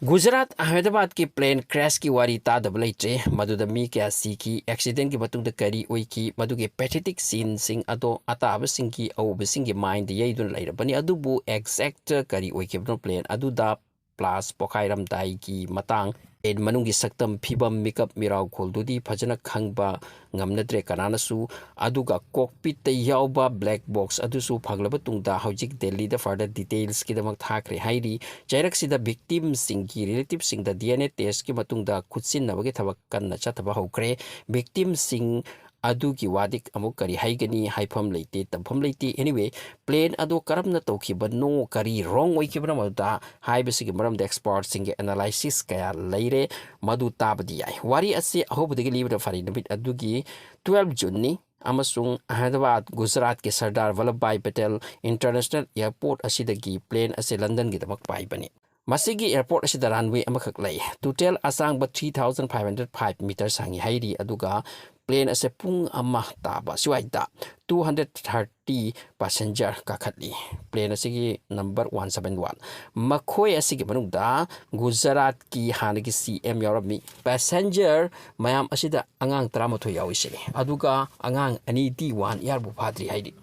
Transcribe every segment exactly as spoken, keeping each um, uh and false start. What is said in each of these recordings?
Gujarat ꯑꯍꯃꯦꯗꯕꯥꯗꯀꯤ plane crashꯀꯤ ꯋꯥꯔꯤ ꯇꯥꯗꯕ ꯂꯩꯇ꯭ꯔꯦ꯫ ꯃꯗꯨꯗ ꯃꯤ ꯀꯌꯥ ꯁꯤꯈꯤ, accidentꯀꯤ ꯃꯇꯨꯡꯗ ꯀꯔꯤ ꯑꯣꯏꯈꯤ, ꯃꯗꯨꯒꯤ pathetic sceneꯁꯤꯡ ꯑꯗꯣ ꯑꯇꯥꯕꯁꯤꯡꯒꯤ, ꯑꯎꯕꯁꯤꯡꯒꯤ mindꯗ ꯌꯩꯗꯨꯅ ꯂꯩꯔꯕꯅꯤ꯫ ꯑꯗꯨꯕꯨ exact ꯀꯔꯤ ꯑꯣꯏꯈꯤꯕꯅꯣ, plane ꯑꯗꯨꯗ blast ꯄꯣꯈꯥꯏꯔꯝꯗꯥꯏꯒꯤ ꯃꯇꯥꯡ, plane ꯃꯅꯨꯡꯒꯤ ꯁꯛꯇꯝ, ꯐꯤꯕꯝ, ꯃꯤꯀꯞ ꯃꯤꯔꯥꯎꯈꯣꯜꯗꯨꯗꯤ ꯐꯖꯅ ꯈꯪꯕ ꯉꯝꯅꯗ꯭ꯔꯦ ꯀꯅꯥꯅꯁꯨ꯫ ꯑꯗꯨꯒ cockpitꯇ ꯌꯥꯎꯕ black box ꯑꯗꯨꯁꯨ ꯐꯪꯂꯕ ꯇꯨꯡꯗ ꯍꯧꯖꯤꯛ ꯗꯦꯜꯂꯤꯗ further detailsꯀꯤꯗꯃꯛ ꯊꯥꯈ꯭ꯔꯦ ꯍꯥꯏꯔꯤ꯫ ꯆꯩꯔꯛꯁꯤꯗ victimꯁꯤꯡꯒꯤ relativeꯁꯤꯡꯗ DNA testꯀꯤ ꯃꯇꯨꯡꯗ ꯈꯨꯠꯁꯤꯟꯅꯕꯒꯤ ꯊꯕꯛ ꯀꯟꯅ ꯆꯠꯊꯕ ꯍꯧꯈ꯭ꯔꯦ꯫ Victimꯁꯤꯡ ꯑꯗꯨꯒꯤ ꯋꯥꯗꯤ ꯑꯃꯨꯛ ꯀꯔꯤ ꯍꯥꯏꯒꯅꯤ, ꯍꯥꯏꯐꯝ ꯂꯩꯇꯦ, ꯇꯝꯐꯝ ꯂꯩꯇꯦ꯫ Anyway, plane ꯑꯗꯨ ꯀꯔꯝꯅ ꯇꯧꯈꯤꯕꯅꯣ, ꯀꯔꯤ wrong ꯑꯣꯏꯈꯤꯕꯅꯣ ꯃꯗꯨꯗ ꯍꯥꯏꯕꯁꯤꯒꯤ ꯃꯔꯝꯗ expertꯁꯤꯡꯒꯤ analysis ꯀꯌꯥ ꯂꯩꯔꯦ, ꯃꯗꯨ ꯇꯥꯕꯗꯤ ꯌꯥꯏ꯫ ꯋꯥꯔꯤ ꯑꯁꯤ ꯑꯍꯧꯕꯗꯒꯤ ꯂꯤꯕꯅ ꯐꯔꯦ꯫ ꯅꯨꯃꯤꯠ ꯑꯗꯨꯒꯤ twelve Juneꯅꯤ ꯑꯃꯁꯨꯡ ꯑꯍꯃꯦꯗꯕꯥꯗ, ꯒꯨꯖꯔꯥꯠꯀꯤ ꯁꯔꯗꯥꯔ ꯚꯜꯂꯚꯚꯥꯏ ꯄꯇꯦꯜ International Airport ꯑꯁꯤꯗꯒꯤ plane ꯑꯁꯤ ꯂꯟꯗꯟꯒꯤꯗꯃꯛ ꯄꯥꯏꯕꯅꯤ꯫ ꯃꯁꯤꯒꯤ airport ꯑꯁꯤꯗ runway ꯑꯃꯈꯛ ꯂꯩ꯫ Total ꯑꯁꯥꯡꯕ three thousand five hundred five meter ꯁꯥꯡꯉꯤ ꯍꯥꯏꯔꯤ, ꯑꯗꯨꯒ plane ꯑꯁꯤ ꯄꯨꯡ ꯑꯃ ꯇꯥꯕ ꯁ꯭ꯋꯥꯏꯗ two hundred thirty passenger ꯀꯥꯈꯠꯂꯤ꯫ Plane ꯑꯁꯤꯒꯤ number one seven one꯫ ꯃꯈꯣꯏ ꯑꯁꯤꯒꯤ ꯃꯅꯨꯡꯗ ꯒꯨꯖꯔꯥꯠꯀꯤ ꯍꯥꯟꯅꯒꯤ CM ꯌꯥꯎꯔꯝꯃꯤ꯫ Passenger ꯃꯌꯥꯝ ꯑꯁꯤꯗ ꯑꯉꯥꯡ ꯇꯔꯥꯃꯥꯊꯣꯏ ꯌꯥꯎꯏ ꯁꯤꯅꯤ, ꯑꯗꯨꯒ ꯑꯉꯥꯡ ꯑꯅꯤꯗꯤ one yearꯕꯨ ꯐꯥꯗ꯭ꯔꯤ ꯍꯥꯏꯔꯤ꯫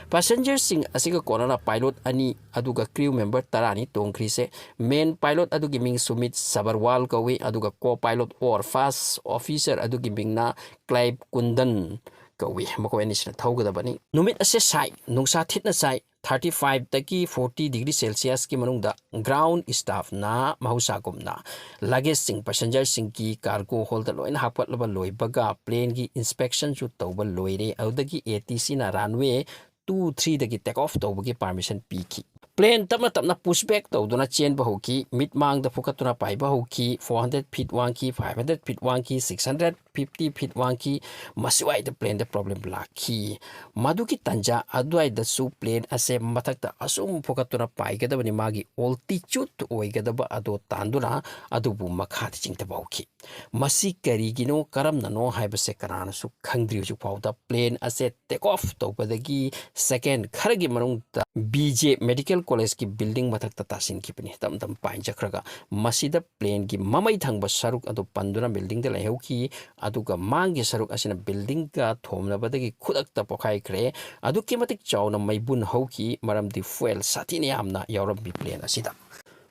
Passengerꯁꯤꯡ ꯑꯁꯤꯒ ꯀꯣꯟꯅꯅ pilot ꯑꯅꯤ ꯑꯗꯨꯒ crew member ꯇꯔꯥꯅꯤ ꯇꯣꯡꯈ꯭ꯔꯤꯁꯦ꯫ Main pilot ꯑꯗꯨꯒꯤ ꯃꯤꯡ ꯁꯨꯃꯤꯠ ꯁꯕꯔꯋꯥꯜ ꯀꯧꯏ, ꯑꯗꯨꯒ co-pilot or first officer ꯑꯗꯨꯒꯤ ꯃꯤꯡꯅ ꯀ꯭ꯂꯥꯏꯕ ꯀꯨꯟꯗꯟ ꯀꯧꯏ꯫ ꯃꯈꯣꯏ ꯑꯅꯤꯁꯤꯅ ꯊꯧꯒꯗꯕꯅꯤ꯫ ꯅꯨꯃꯤꯠ ꯑꯁꯦ ꯁꯥꯏ, ꯅꯨꯡꯁꯥ ꯊꯤꯠꯅ ꯁꯥꯏ꯫ Thirty fiveꯇꯒꯤ forty degree Celsiusꯀꯤ ꯃꯅꯨꯡꯗ꯫ Ground staffꯅ ꯃꯍꯧꯁꯥꯒꯨꯝꯅ luggageꯁꯤꯡ passengerꯁꯤꯡꯒꯤ cargo holdꯗ ꯂꯣꯏꯅ ꯍꯥꯞꯀꯠꯂꯕ ꯂꯣꯏꯕꯒ planeꯒꯤ inspectionꯁꯨ ꯇꯧꯕ ꯂꯣꯏꯔꯦ꯫ ꯑꯗꯨꯗꯒꯤ ATCꯅ runway two threeꯗꯒꯤ take off ꯇꯧꯕꯒꯤ permission ꯄꯤꯈꯤ꯫ Plane ꯇꯞꯅ ꯇꯞꯅ push back ꯇꯧꯗꯨꯅ ꯆꯦꯟꯕ ꯍꯧꯈꯤ꯫ ꯃꯤꯠꯃꯥꯡꯗ ꯐꯨꯀꯠꯇꯨꯅ ꯄꯥꯏꯕ ꯍꯧꯈꯤ꯫ Four hundred feet ꯋꯥꯡꯈꯤ, five hundred feet ꯋꯥꯡꯈꯤ, six hundred fifty feet ꯋꯥꯡꯈꯤ꯫ ꯃꯁꯤꯋꯥꯏꯗ planeꯗ problem ꯂꯥꯛꯈꯤ꯫ ꯃꯗꯨꯒꯤ ꯇꯟꯖꯥ ꯑꯗꯨꯋꯥꯏꯗꯁꯨ plane ꯑꯁꯦ ꯃꯊꯛꯇ ꯑꯁꯨꯝ ꯐꯨꯀꯠꯇꯨꯅ ꯄꯥꯏꯒꯗꯕꯅꯤ, ꯃꯥꯒꯤ altitude ꯑꯣꯏꯒꯗꯕ ꯑꯗꯣ ꯇꯥꯟꯗꯨꯅ, ꯑꯗꯨꯕꯨ ꯃꯈꯥꯗ ꯆꯤꯡꯊꯕ ꯍꯧꯈꯤ꯫ ꯃꯁꯤ ꯀꯔꯤꯒꯤꯅꯣ, ꯀꯔꯝꯅꯅꯣ ꯍꯥꯏꯕꯁꯦ ꯀꯅꯥꯅꯁꯨ ꯈꯪꯗ꯭ꯔꯤ ꯍꯧꯖꯤꯛ ꯐꯥꯎꯗ꯫ Plane ꯑꯁꯦ take off ꯇꯧꯕꯗꯒꯤ second ꯈꯔꯒꯤ ꯃꯅꯨꯡꯗ ꯕꯤ ꯖꯦ ꯃꯦꯗꯤꯀꯦꯜ ꯀꯣꯂꯦꯖꯀꯤ ꯕꯤꯜꯗꯤꯡ ꯃꯊꯛꯇ ꯇꯥꯁꯤꯟꯈꯤꯕꯅꯤ꯫ ꯇꯞ ꯇꯞ ꯄꯥꯏꯖꯈ꯭ꯔꯒ ꯃꯁꯤꯗ ꯄ꯭ꯂꯦꯟꯒꯤ ꯃꯃꯩ ꯊꯪꯕ ꯁꯔꯨꯛ ꯑꯗꯨ ꯄꯟꯗꯨꯅ ꯕꯤꯜꯗꯤꯡꯗ ꯂꯩꯍꯧꯈꯤ꯫ ꯑꯗꯨꯒ ꯃꯥꯡꯒꯤ ꯁꯔꯨꯛ ꯑꯁꯤꯅ ꯕꯤꯜꯗꯤꯡꯒ ꯊꯣꯝꯅꯕꯗꯒꯤ ꯈꯨꯗꯛꯇ ꯄꯣꯈꯥꯏꯈ꯭ꯔꯦ꯫ ꯑꯗꯨꯛꯀꯤ ꯃꯇꯤꯛ ꯆꯥꯎꯅ ꯃꯩꯕꯨꯟ ꯍꯧꯈꯤ, ꯃꯔꯝꯗꯤ ꯐ꯭ꯌꯨꯑꯦꯜ ꯁꯥꯊꯤꯅ ꯌꯥꯝꯅ ꯌꯥꯎꯔꯝꯃꯤ ꯄ꯭ꯂꯦꯟ ꯑꯁꯤꯗ꯫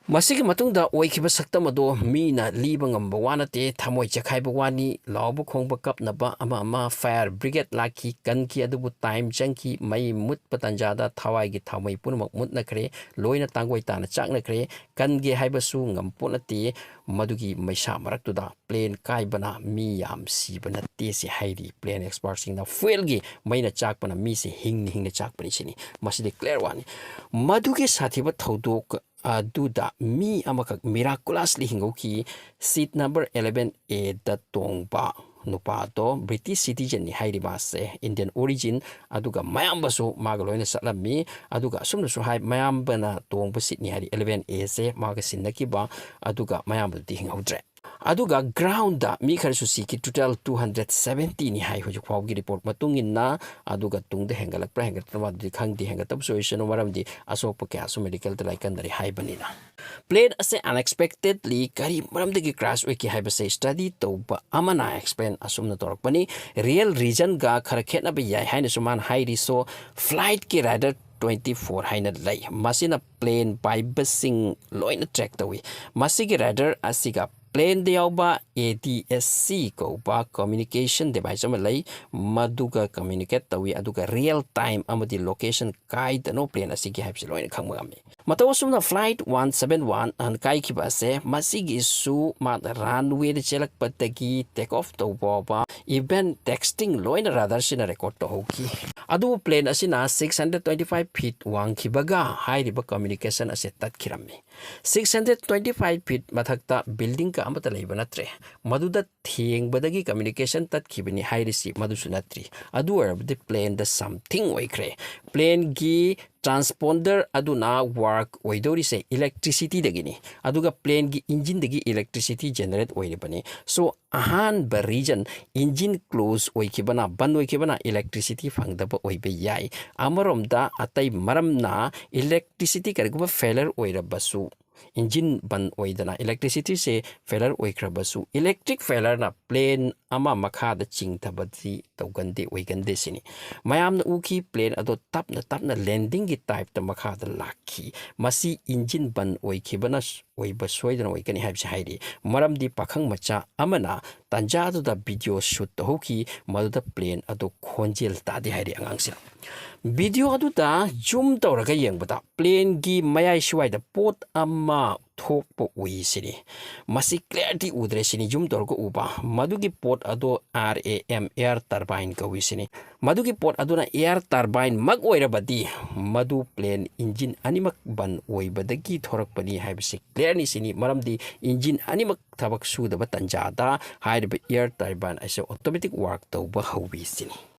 ꯃꯁꯤꯒꯤ ꯃꯇꯨꯡꯗ ꯑꯣꯏꯈꯤꯕ ꯁꯛꯇꯝ ꯑꯗꯨ ꯃꯤꯅ ꯂꯤꯕ ꯉꯝꯕ ꯋꯥ ꯅꯠꯇꯦ, ꯊꯃꯣꯏ ꯆꯦꯈꯥꯏꯕ ꯋꯥꯅꯤ꯫ ꯂꯥꯎꯕ ꯈꯣꯡꯕ, ꯀꯞꯅꯕ, ꯑꯃ ꯑꯃ꯫ ꯐꯥꯌꯔ ꯕ꯭ꯔꯤꯒꯦꯗ ꯂꯥꯛꯈꯤ, ꯀꯟꯈꯤ, ꯑꯗꯨꯕꯨ ꯇꯥꯏꯝ ꯆꯪꯈꯤ꯫ ꯃꯩ ꯃꯨꯠꯄ ꯇꯥꯟꯖꯥꯗ ꯊꯋꯥꯏꯒꯤ ꯊꯥꯎꯃꯩ ꯄꯨꯝꯅꯃꯛ ꯃꯨꯠꯅꯈ꯭ꯔꯦ, ꯂꯣꯏꯅ ꯇꯥꯡꯒꯣꯏ ꯇꯥꯅ ꯆꯥꯛꯅꯈ꯭ꯔꯦ꯫ ꯀꯟꯒꯦ ꯍꯥꯏꯕꯁꯨ ꯉꯝꯄꯣꯠ ꯅꯠꯇꯦ꯫ ꯃꯗꯨꯒꯤ ꯃꯩꯁꯥ ꯃꯔꯛꯇꯨꯗ ꯄ꯭ꯂꯦꯟ ꯀꯥꯏꯕꯅ ꯃꯤ ꯌꯥꯝ ꯁꯤꯕ ꯅꯠꯇꯦ ꯁꯤ ꯍꯥꯏꯔꯤ ꯄ꯭ꯂꯦꯟ ꯑꯦꯛꯁꯄꯥꯔꯠꯁꯤꯡꯅ꯫ ꯐ꯭ꯌꯨꯑꯦꯜꯒꯤ ꯃꯩꯅ ꯆꯥꯛꯄꯅ ꯃꯤꯁꯦ ꯍꯤꯡꯅ ꯍꯤꯡꯅ ꯆꯥꯛꯄꯅꯤ ꯁꯤꯅꯤ꯫ ꯃꯁꯤꯗꯤ ꯀ꯭ꯂꯤꯌꯥꯔ ꯋꯥꯅꯤ꯫ ꯃꯗꯨꯒꯤ ꯁꯥꯊꯤꯕ ꯊꯧꯗꯣꯛ ꯑꯗꯨꯗ ꯃꯤ ꯑꯃꯈꯛ ꯃꯤꯔꯥꯀꯨꯂꯁꯂꯤ ꯍꯤꯡꯍꯧꯈꯤ꯫ ꯁꯤꯠ ꯅꯝꯕꯔ ꯑꯦꯂꯦꯚꯦꯟ ꯑꯦꯗ ꯇꯣꯡꯕ ꯅꯨꯄꯥꯗꯣ ꯕ꯭ꯔꯤꯇꯤꯁ ꯁꯤꯇꯤꯖꯟꯅꯤ ꯍꯥꯏꯔꯤ, ꯃꯥꯁꯦ ꯏꯟꯗꯤꯌꯟ ꯑꯣꯔꯤꯖꯤꯟ꯫ ꯑꯗꯨꯒ ꯃꯌꯥꯝꯕꯁꯨ ꯃꯥꯒ ꯂꯣꯏꯅ ꯆꯠꯂꯝꯃꯤ꯫ ꯑꯗꯨꯒ ꯑꯁꯨꯝꯅꯁꯨ ꯍꯥꯏ, ꯃꯌꯥꯝꯕꯅ ꯇꯣꯡꯕ ꯁꯤꯠꯅꯤ ꯍꯥꯏꯔꯤ ꯑꯦꯂꯦꯚꯦꯟ ꯑꯦꯁꯦ, ꯃꯥꯒ ꯁꯤꯟꯅꯈꯤꯕ꯫ ꯑꯗꯨꯒ ꯃꯌꯥꯝꯕꯗꯨꯗꯤ ꯍꯤꯡꯍꯧꯗ꯭ꯔꯦ꯫ ꯑꯗꯨꯒ ꯒ꯭ꯔꯥꯎꯟꯗ ꯃꯤ ꯈꯔꯁꯨ ꯁꯤꯈꯤ, ꯇꯣꯇꯦꯜ ꯇꯨ ꯍꯟꯗ꯭ꯔꯦꯠ ꯁꯚꯦꯟꯇꯤꯅꯤ ꯍꯥꯏ ꯍꯧꯖꯤꯛ ꯐꯥꯎꯒꯤ ꯔꯤꯄꯣꯔꯠ ꯃꯇꯨꯡ ꯏꯟꯅ꯫ ꯑꯗꯨꯒ ꯇꯨꯡꯗ ꯍꯦꯟꯒꯠꯂꯛꯄ꯭ꯔꯥ ꯍꯦꯟꯒꯠꯇꯕ꯭ꯔꯥ ꯑꯗꯨꯗꯤ ꯈꯪꯗꯦ, ꯍꯦꯟꯒꯠꯇꯕꯁꯨ ꯑꯣꯏꯁꯅꯨ, ꯃꯔꯝꯗꯤ ꯑꯁꯣꯛꯄ ꯀꯌꯥꯁꯨ ꯃꯦꯗꯤꯀꯦꯜꯗ ꯂꯥꯏꯀꯟꯅꯔꯤ ꯍꯥꯏꯕꯅꯤꯅ꯫ ꯄ꯭ꯂꯦꯟ ꯑꯁꯦ ꯑꯟꯑꯦꯛꯁꯄꯦꯛꯇꯦꯗꯂꯤ ꯀꯔꯤ ꯃꯔꯝꯗꯒꯤ ꯀ꯭ꯔꯥꯁ ꯑꯣꯏꯈꯤ ꯍꯥꯏꯕꯁꯦ ꯁ꯭ꯇꯗꯤ ꯇꯧꯕ ꯑꯃꯅ ꯑꯦꯛꯁꯄ꯭ꯂꯦꯟ ꯑꯁꯨꯝꯅ ꯇꯧꯔꯛꯄꯅꯤ꯫ ꯔꯤꯌꯦꯜ ꯔꯤꯖꯟꯒ ꯈꯔ ꯈꯦꯠꯅꯕ ꯌꯥꯏ ꯍꯥꯏꯅꯁꯨ ꯃꯥꯅ ꯍꯥꯏꯔꯤ꯫ ꯁꯣ ꯐ꯭ꯂꯥꯏꯠꯀꯤ ꯔꯥꯏꯗꯔ ꯇ꯭ꯋꯦꯟꯇꯤ ꯐꯣꯔ ꯍꯥꯏꯅ ꯂꯩ, ꯃꯁꯤꯅ ꯄ꯭ꯂꯦꯟ ꯄꯥꯏꯕꯁꯤꯡ ꯂꯣꯏꯅ ꯇ꯭ꯔꯦꯛ ꯇꯧꯏ꯫ ꯃꯁꯤꯒꯤ ꯔꯥꯏꯗꯔ ꯑꯁꯤꯒ ꯄ꯭ꯂꯦꯟꯗ ꯌꯥꯎꯕ ꯑꯦ ꯗꯤ ꯑꯦꯁ ꯁꯤ ꯀꯧꯕ ꯀꯝꯃ꯭ꯌꯨꯅꯤꯀꯦꯁꯟ ꯗꯤꯚꯥꯏꯁ ꯑꯃ ꯂꯩ, ꯃꯗꯨꯒ ꯀꯝꯃ꯭ꯌꯨꯅꯤꯀꯦꯠ ꯇꯧꯏ, ꯑꯗꯨꯒ ꯔꯤꯌꯦꯜ ꯇꯥꯏꯝ ꯑꯃꯗꯤ ꯂꯣꯀꯦꯁꯟ ꯀꯥꯏꯗꯅꯣ ꯄ꯭ꯂꯦꯟ ꯑꯁꯤꯒꯤ ꯍꯥꯏꯕꯁꯤ ꯂꯣꯏꯅ ꯈꯪꯕ ꯉꯝꯃꯤ꯫ ꯃꯇꯧ ꯑꯁꯨꯝꯅ ꯐ꯭ꯂꯥꯏꯠ ꯋꯥꯟ ꯁꯚꯦꯟ ꯋꯥꯟ ꯀꯥꯏꯈꯤꯕ ꯑꯁꯦ ꯃꯁꯤꯒꯤꯁꯨ ꯃꯥꯅ ꯔꯟꯋꯦꯗ ꯆꯦꯜꯂꯛꯄꯗꯒꯤ ꯇꯦꯛ ꯑꯣꯐ ꯇꯧꯕ ꯐꯥꯎꯕ, ꯏꯚꯦꯟ ꯇꯦꯛꯁꯇꯤꯡ ꯂꯣꯏꯅ ꯔꯥꯗꯥꯔꯁꯤꯅ ꯔꯦꯀꯣꯔꯗ ꯇꯧꯍꯧꯈꯤ꯫ ꯑꯗꯨꯕꯨ ꯄ꯭ꯂꯦꯟ ꯑꯁꯤꯅ six hundred twenty five feet ꯋꯥꯡꯈꯤꯕꯒ ꯍꯥꯏꯔꯤꯕ ꯀꯝꯃ꯭ꯌꯨꯅꯤꯀꯦꯁꯟ ꯑꯁꯦ ꯇꯠꯈꯤꯔꯝꯃꯤ꯫ Six hundred twenty five feet ꯃꯊꯛꯇ ꯕꯤꯜꯗꯤꯡ ꯀ ꯑꯃꯠꯇ ꯂꯩꯕ ꯅꯠꯇ꯭ꯔꯦ꯫ ꯃꯗꯨꯗ ꯊꯦꯡꯕꯗꯒꯤ communication ꯇꯠꯈꯤꯕꯅꯤ ꯍꯥꯏꯔꯤꯁꯤ ꯃꯗꯨꯁꯨ ꯅꯠꯇ꯭ꯔꯤ꯫ ꯑꯗꯨ ꯑꯣꯏꯔꯕꯗꯤ plane ꯗ something ꯑꯣꯏꯈ꯭ꯔꯦ꯫ Plane ꯒꯤ transponder ꯑꯗꯨꯅ work ꯑꯣꯏꯗꯧꯔꯤꯁꯦ electricity ꯗꯒꯤꯅꯤ, ꯑꯗꯨꯒ plane ꯒꯤ engine ꯗꯒꯤ electricity generate ꯑꯣꯏꯔꯤꯕꯅꯤ꯫ So, ꯑꯍꯥꯟꯕ reason, engine close ꯑꯣꯏꯈꯤꯕꯅ, ꯕꯟ ꯑꯣꯏꯈꯤꯕꯅ electricity ꯐꯪꯗꯕ ꯑꯣꯏꯕ ꯌꯥꯏ꯫ ꯑꯃꯔꯣꯝꯗ ꯑꯇꯩ ꯃꯔꯝꯅ electricity ꯀꯔꯤꯒꯨꯝꯕ failure ꯑꯣꯏꯔꯕꯁꯨ, engine ꯕꯟ ꯑꯣꯏꯗꯅ electricity ꯁꯦ failure ꯑꯣꯏꯈ꯭ꯔꯕꯁꯨ, electric failure ꯅ plane ꯑꯃ ꯃꯈꯥꯗ ꯆꯤꯡꯊꯕꯗꯤ ꯇꯧꯒꯟꯗꯦ, ꯑꯣꯏꯒꯟꯗꯦ ꯁꯤꯅꯤ꯫ ꯃꯌꯥꯝꯅ ꯎꯈꯤ, plane ꯑꯗꯣ ꯇꯞꯅ ꯇꯞꯅ landing ꯒꯤ type ꯇ ꯃꯈꯥꯗ ꯂꯥꯛꯈꯤ꯫ ꯃꯁꯤ engine ꯕꯟ ꯑꯣꯏꯈꯤꯕꯅ ꯑꯣꯏꯕ ꯁꯣꯏꯗꯅ ꯑꯣꯏꯒꯅꯤ ꯍꯥꯏꯕꯁꯤ ꯍꯥꯏꯔꯤ꯫ ꯃꯔꯝꯗꯤ ꯄꯥꯈꯪ ꯃꯆꯥ ꯑꯃꯅ ꯇꯥꯟꯖꯥ ꯑꯗꯨꯗ video shoot ꯇꯧꯍꯧꯈꯤ, ꯃꯗꯨꯗ plane ꯑꯗꯨ ꯈꯣꯟꯖꯦꯜ ꯇꯥꯗꯦ ꯍꯥꯏꯔꯤ ꯑꯉꯥꯡꯁꯤꯅ꯫ Video ꯑꯗꯨꯗ zoom ꯇꯧꯔꯒ ꯌꯦꯡꯕꯗ plane ꯒꯤ ꯃꯌꯥꯏ ꯁ꯭ꯋꯥꯏꯗ ꯄꯣꯠ ꯑꯃ ꯊꯣꯛꯄ ꯎꯏ ꯁꯤꯅꯤ꯫ ꯃꯁꯤ clearly ꯎꯗ꯭ꯔꯦ ꯁꯤꯅꯤ, zoom ꯇꯧꯔꯒ ꯎꯕ꯫ ꯃꯗꯨꯒꯤ ꯄꯣꯠ ꯑꯗꯣ R A M, air turbine ꯀꯧꯏ ꯁꯤꯅꯤ꯫ ꯃꯗꯨꯒꯤ ꯄꯣꯠ ꯑꯗꯨꯅ air turbine ꯃꯛ ꯑꯣꯏꯔꯕꯗꯤ ꯃꯗꯨ plane engine ꯑꯅꯤꯃꯛ ꯕꯟ ꯑꯣꯏꯕꯗꯒꯤ ꯊꯣꯔꯛꯄꯅꯤ ꯍꯥꯏꯕꯁꯤ clear ꯅꯤ ꯁꯤꯅꯤ꯫ ꯃꯔꯝꯗꯤ engine ꯑꯅꯤꯃꯛ ꯊꯕꯛ ꯁꯨꯗꯕ ꯇꯥꯟꯖꯥꯗ ꯍꯥꯏꯔꯤꯕ air turbine ꯑꯁꯤ automatic work ꯇꯧꯕ ꯍꯧꯏ ꯁꯤꯅꯤ꯫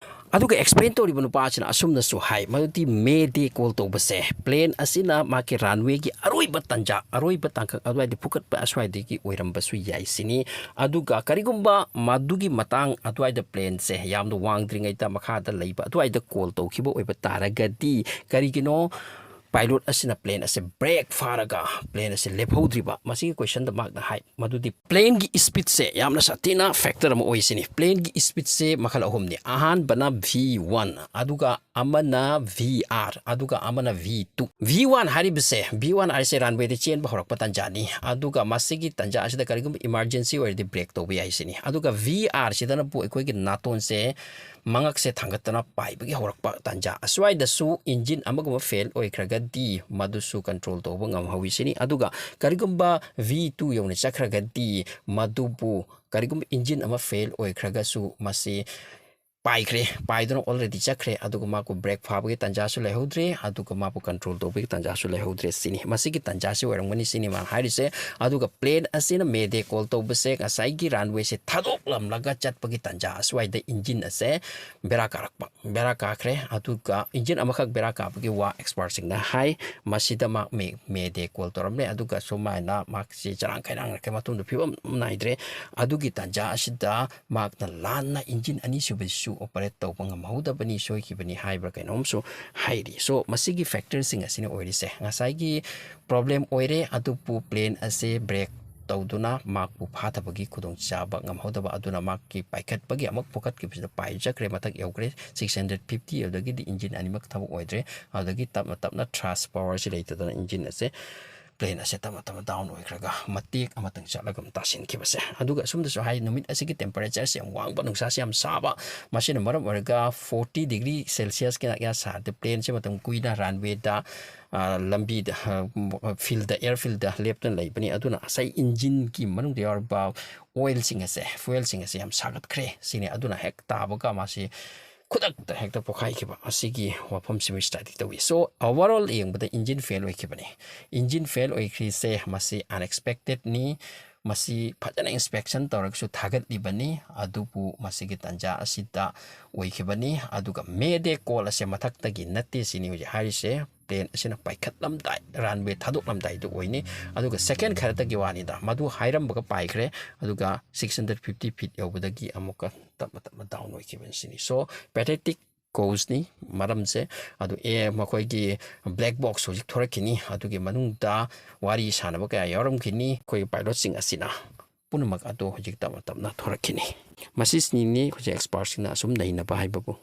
ꯑꯗꯨꯒ explain ꯇꯧꯔꯤꯕ ꯅꯨꯄꯥ ꯑꯁꯤꯅ ꯑꯁꯨꯝꯅꯁꯨ ꯍꯥꯏ, ꯃꯗꯨꯗꯤ Mayday call ꯇꯧꯕꯁꯦ plane ꯑꯁꯤꯅ ꯃꯥꯒꯤ runway ꯒꯤ ꯑꯔꯣꯏꯕ ꯇꯥꯟꯖꯥ, ꯑꯔꯣꯏꯕ ꯇꯥꯡꯀꯛ ꯑꯗꯨꯋꯥꯏꯗ ꯐꯨꯒꯠꯄ ꯑꯁ꯭ꯋꯥꯏꯗꯒꯤ ꯑꯣꯏꯔꯝꯕꯁꯨ ꯌꯥꯏ ꯁꯤꯅꯤ꯫ ꯑꯗꯨꯒ ꯀꯔꯤꯒꯨꯝꯕ ꯃꯗꯨꯒꯤ ꯃꯇꯥꯡ ꯑꯗꯨꯋꯥꯏꯗ plane ꯁꯦ ꯌꯥꯝꯅ ꯋꯥꯡꯗ꯭ꯔꯤꯉꯩꯗ ꯃꯈꯥꯗ ꯂꯩꯕ ꯑꯗꯨꯋꯥꯏꯗ call ꯇꯧꯈꯤꯕ ꯑꯣꯏꯕ ꯇꯥꯔꯒꯗꯤ, ꯀꯔꯤꯒꯤꯅꯣ pilot ꯑꯁꯤꯅ plane ꯑꯁꯦ brake ꯐꯥꯔꯒ plane ꯑꯁꯦ ꯂꯦꯞꯍꯧꯗ꯭ꯔꯤꯕ? ꯃꯁꯤꯒꯤ question ꯗ ꯃꯍꯥꯛꯅ ꯍꯥꯏ ꯃꯗꯨꯗꯤ plane ꯒꯤ speed ꯁꯦ ꯌꯥꯝꯅ ꯁꯥꯊꯤꯅ factor ꯑꯃ ꯑꯣꯏ ꯁꯤꯅꯤ꯫ Plane ꯒꯤ speed ꯁꯦ ꯃꯈꯜ ꯑꯍꯨꯝꯅꯤ꯫ ꯑꯍꯥꯟꯕꯅ V one, ꯑꯗꯨꯒ ꯑꯃꯅ V R, ꯑꯗꯨꯒ ꯑꯃꯅ V two꯫ V one ꯍꯥꯏꯔꯤꯕꯁꯦ, V one ꯍꯥꯏꯔꯤꯁꯦ runway ꯗ ꯆꯦꯟꯕ ꯍꯧꯔꯛꯄ ꯇꯥꯟꯖꯥꯅꯤ꯫ ꯑꯗꯨꯒ ꯃꯁꯤꯒꯤ ꯇꯥꯟꯖꯥ ꯑꯁꯤꯗ ꯀꯔꯤꯒꯨꯝꯕ emergency ꯑꯣꯏꯔꯗꯤ brake ꯇꯧꯕ ꯌꯥꯏ ꯁꯤꯅꯤ꯫ ꯑꯗꯨꯒ V R ꯁꯤꯗꯅꯕꯨ ꯑꯩꯈꯣꯏꯒꯤ ꯅꯥꯇꯣꯟꯁꯦ ꯃꯉꯛꯁꯦ ꯊꯥꯡꯒꯠꯇꯅ ꯄꯥꯏꯕꯒꯤ ꯍꯧꯔꯛꯄ ꯇꯥꯟꯖꯥ ꯑꯁ꯭ꯋꯥꯏꯗꯁꯨ engine ꯑꯃꯒꯨꯝꯕ fail ꯑꯣꯏꯈ꯭ꯔꯒꯗꯤ ꯃꯗꯨꯁꯨ control ꯇꯧꯕ ꯉꯝꯍꯧꯋꯤ ꯁꯤꯅꯤ꯫ ꯑꯗꯨꯒ ꯀꯔꯤꯒꯨꯝꯕ V two ꯌꯧꯅ ꯆꯠꯈ꯭ꯔꯒꯗꯤ ꯃꯗꯨꯕꯨ, ꯀꯔꯤꯒꯨꯝꯕ engine ꯑꯃ fail ꯑꯣꯏꯈ꯭ꯔꯒꯁꯨ ꯃꯁꯤ ꯄꯥꯏꯈ꯭ꯔꯦ, ꯄꯥꯏꯗꯨꯅ already ꯆꯠꯈ꯭ꯔꯦ꯫ ꯑꯗꯨꯒ ꯃꯥꯕꯨ ꯕ꯭ꯔꯦꯛ ꯐꯥꯕꯒꯤ ꯇꯥꯟꯖꯥꯁꯨ ꯂꯩꯍꯧꯗ꯭ꯔꯦ, ꯑꯗꯨꯒ ꯃꯥꯕꯨ ꯀꯟꯇ꯭ꯔꯣꯜ ꯇꯧꯕꯒꯤ ꯇꯥꯟꯖꯥꯁꯨ ꯂꯩꯍꯧꯗ꯭ꯔꯦ꯫ ꯁꯤꯅꯤ, ꯃꯁꯤꯒꯤ ꯇꯥꯟꯖꯥꯁꯤ ꯑꯣꯏꯔꯝꯒꯅꯤ ꯁꯤꯅꯤ ꯃꯥꯅ ꯍꯥꯏꯔꯤꯁꯦ꯫ ꯑꯗꯨꯒ ꯄ꯭ꯂꯦꯟ ꯑꯁꯤꯅ ꯃꯦꯗꯦ ꯀꯣꯜ ꯇꯧꯕꯁꯦ ꯉꯁꯥꯏꯒꯤ ꯔꯟꯋꯦꯁꯦ ꯊꯥꯗꯣꯛꯂꯝꯂꯒ ꯆꯠꯄꯒꯤ ꯇꯥꯟꯖꯥ ꯑꯁ꯭ꯋꯥꯏꯗ ꯏꯟꯖꯤꯟ ꯑꯁꯦ ꯕꯦꯔꯥ ꯀꯥꯔꯛꯄ, ꯕꯦꯔꯥ ꯀꯥꯈ꯭ꯔꯦ꯫ ꯑꯗꯨꯒ ꯏꯟꯖꯤꯟ ꯑꯃꯈꯛ ꯕꯦꯔꯥ ꯀꯥꯕꯒꯤ ꯋꯥ ꯑꯦꯛꯁꯄꯥꯔꯠꯁꯤꯡꯅ ꯍꯥꯏ꯫ ꯃꯁꯤꯗ ꯃꯥ ꯃꯦ ꯃꯦꯗꯦ ꯀꯣꯜ ꯇꯧꯔꯝꯂꯦ꯫ ꯑꯗꯨꯒ ꯁꯨꯃꯥꯏꯅ ꯃꯥꯁꯤ ꯆꯔꯥꯡ ꯈꯩꯔꯥꯡꯅꯔꯛꯄ ꯃꯇꯨꯡꯗ ꯐꯤꯕꯝ ꯅꯥꯏꯗ꯭ꯔꯦ꯫ ꯑꯗꯨꯒꯤ ꯇꯥꯟꯖꯥ ꯑꯁꯤꯗ ꯃꯍꯥꯛꯅ ꯂꯥꯟꯅ ꯏꯟꯖꯤꯟ ꯑꯅꯤꯁꯨꯕꯁꯤꯁꯨ ꯑꯣꯄꯔꯦꯠ ꯇꯧꯕ ꯉꯝꯍꯧꯗꯕꯅꯤ, ꯁꯣꯏꯈꯤꯕꯅꯤ ꯍꯥꯏꯕ꯭ꯔꯥ ꯀꯩꯅꯣꯝꯁꯨ ꯍꯥꯏꯔꯤ꯫ So, ꯃꯁꯤꯒꯤ ꯐꯦꯛꯇꯔꯁꯤꯡ ꯑꯁꯤꯅ ꯑꯣꯏꯔꯤꯁꯦ꯫ ꯉꯁꯥꯏꯒꯤ ꯄ꯭ꯔꯣꯕ꯭ꯂꯦꯝ ꯑꯣꯏꯔꯦ, ꯑꯗꯨꯕꯨ ꯄ꯭ꯂꯦꯟ ꯑꯁꯦ ꯕ꯭ꯔꯦꯛ ꯇꯧꯗꯨꯅ ꯃꯍꯥꯛꯄꯨ ꯐꯥꯊꯕꯒꯤ ꯈꯨꯗꯣꯡꯆꯥꯕ ꯉꯝꯍꯧꯗꯕ ꯑꯗꯨꯅ ꯃꯍꯥꯛꯀꯤ ꯄꯥꯏꯈꯠꯄꯒꯤ ꯑꯃꯨꯛ ꯐꯨꯀꯠꯈꯤꯕꯁꯤꯗ ꯄꯥꯏꯖꯈ꯭ꯔꯦ, ꯃꯊꯛ ꯌꯧꯈ꯭ꯔꯦ ꯁꯤꯛꯁ ꯍꯟꯗ꯭ꯔꯦꯠ ꯐꯤꯐꯇꯤ꯫ ꯑꯗꯨꯗꯒꯤꯗꯤ ꯏꯟꯖꯤꯟ ꯑꯅꯤꯃꯛ ꯊꯕꯛ ꯑꯣꯏꯗ꯭ꯔꯦ꯫ ꯑꯗꯨꯗꯒꯤ ꯇꯞꯅ ꯇꯞꯅ ꯊ꯭ꯔꯁ ꯄꯋꯥꯔꯁꯤ ꯂꯩꯇꯗꯅ ꯏꯟꯖꯤꯟ ꯑꯁꯦ, ꯄ꯭ꯂꯦꯟ ꯑꯁꯦ ꯇꯞꯅ ꯇꯞꯅ ꯗꯥꯎꯟ ꯑꯣꯏꯈ꯭ꯔꯒ ꯃꯇꯦꯛ ꯑꯃꯇꯪ ꯆꯠꯂꯒ ꯑꯃꯨꯛ ꯇꯥꯁꯤꯟꯈꯤꯕꯁꯦ꯫ ꯑꯗꯨꯒ ꯑꯁꯣꯝꯗꯁꯨ ꯍꯥꯏ, ꯅꯨꯃꯤꯠ ꯑꯁꯤꯒꯤ ꯇꯦꯝꯄꯔꯦꯆꯔꯁꯦ ꯌꯥꯝ ꯋꯥꯡꯕ, ꯅꯨꯡꯁꯥꯁꯦ ꯌꯥꯝ ꯁꯥꯕ, ꯃꯁꯤꯅ ꯃꯔꯝ ꯑꯣꯏꯔꯒ ꯐꯣꯔꯇꯤ ꯗꯤꯒ꯭ꯔꯤ ꯁꯦꯜꯁꯤꯌꯁꯀꯤ ꯅꯥꯌꯥ ꯁꯥꯗ ꯄ꯭ꯂꯦꯟꯁꯦ ꯃꯇꯝ ꯀꯨꯏꯅ ꯔꯟꯋꯦꯗ, ꯑ, ꯂꯝꯕꯤꯗ, ꯑ, ꯐꯤꯜꯗ, ꯑꯦꯌꯔ ꯐꯤꯜꯗ ꯂꯦꯞꯇꯨꯅ ꯂꯩꯕꯅꯤ꯫ ꯑꯗꯨꯅ ꯉꯁꯥꯏ ꯏꯟꯖꯤꯟꯒꯤ ꯃꯅꯨꯡꯗ ꯌꯥꯎꯔꯤꯕ ꯑꯣꯏꯜꯁꯤꯡ ꯑꯁꯦ, ꯐ꯭ꯌꯨꯑꯦꯜꯁꯤꯡ ꯑꯁꯦ ꯌꯥꯝ ꯁꯥꯒꯠꯈ꯭ꯔꯦ ꯁꯤꯅꯤ꯫ ꯑꯗꯨꯅ ꯍꯦꯛ ꯇꯥꯕꯒ ꯃꯥꯁꯤ ꯈꯨꯗꯛꯇ ꯍꯦꯛꯇ ꯄꯣꯛꯈꯥꯏꯈꯤꯕ ꯑꯁꯤꯒꯤ ꯋꯥꯐꯝꯁꯤꯃ ꯁ꯭ꯇꯗꯤ ꯇꯧꯏ꯫ So, overall ꯌꯦꯡꯕꯗ ꯏꯟꯖꯤꯟ ꯐꯦꯜ ꯑꯣꯏꯈꯤꯕꯅꯤ꯫ ꯏꯟꯖꯤꯟ ꯐꯦꯜ ꯑꯣꯏꯈ꯭ꯔꯤꯁꯦ ꯃꯁꯤ ꯑꯟꯑꯦꯛꯁꯄꯦꯛꯇꯦꯠꯅꯤ꯫ ꯃꯁꯤ ꯐꯖꯅ ꯏꯟꯁꯄꯦꯛꯁꯟ ꯇꯧꯔꯒꯁꯨ ꯊꯥꯒꯠꯂꯤꯕꯅꯤ꯫ ꯑꯗꯨꯕꯨ ꯃꯁꯤꯒꯤ ꯇꯥꯟꯖꯥ ꯑꯁꯤꯗ ꯑꯣꯏꯈꯤꯕꯅꯤ꯫ ꯑꯗꯨꯒ ꯃꯦꯗꯦ ꯀꯣꯜ ꯑꯁꯦ ꯃꯊꯛꯇꯒꯤ ꯅꯠꯇꯦ ꯁꯤꯅꯤ ꯍꯧꯖꯤꯛ ꯍꯥꯏꯔꯤꯁꯦ꯫ ꯄ꯭ꯂꯦꯟ ꯑꯁꯤꯅ ꯄꯥꯏꯈꯠꯂꯝꯗꯥꯏ, ꯔꯟꯋꯦ ꯊꯥꯗꯣꯛꯂꯝꯗꯥꯏꯗ ꯑꯣꯏꯅꯤ꯫ ꯑꯗꯨꯒ ꯁꯦꯀꯦꯟ ꯈꯔꯇꯒꯤ ꯋꯥꯅꯤꯗ, ꯃꯗꯨ ꯍꯥꯏꯔꯝꯕꯒ ꯄꯥꯏꯈ꯭ꯔꯦ꯫ ꯑꯗꯨꯒ ꯁꯤꯛꯁ ꯍꯟꯗ꯭ꯔꯦꯠ ꯐꯤꯐꯇꯤ ꯐꯤꯠ ꯌꯧꯕꯗꯒꯤ ꯑꯃꯨꯛꯀ ꯇꯞꯅ ꯇꯞꯅ ꯗꯥꯎꯟ ꯑꯣꯏꯈꯤꯕꯅꯤ ꯁꯤꯅꯤ꯫ So, ꯄꯦꯊꯦꯇꯤꯛ ꯀꯣꯖꯅꯤ ꯃꯔꯝꯁꯦ꯫ ꯑꯗꯨ ꯑꯦ, ꯃꯈꯣꯏꯒꯤ ꯕ꯭ꯂꯦꯛ ꯕꯣꯛꯁ ꯍꯧꯖꯤꯛ ꯊꯣꯔꯛꯈꯤꯅꯤ꯫ ꯑꯗꯨꯒꯤ ꯃꯅꯨꯡꯗ ꯋꯥꯔꯤ ꯁꯥꯟꯅꯕ ꯀꯌꯥ ꯌꯥꯎꯔꯝꯈꯤꯅꯤ꯫ ꯑꯩꯈꯣꯏ ꯄꯥꯏꯂꯣꯠꯁꯤꯡ ꯑꯁꯤꯅ ꯄꯨꯝꯅꯃꯛ ꯑꯗꯨ ꯍꯧꯖꯤꯛ ꯇꯞꯅ ꯇꯞꯅ ꯊꯣꯔꯛꯈꯤꯅꯤ꯫ ꯃꯁꯤꯁꯤꯅꯤ ꯑꯩꯈꯣꯏꯁꯦ ꯑꯦꯛꯁꯄꯥꯔꯠꯁꯤꯡꯅ ꯑꯁꯨꯝ ꯅꯩꯅꯕ ꯍꯥꯏꯕꯕꯨ꯫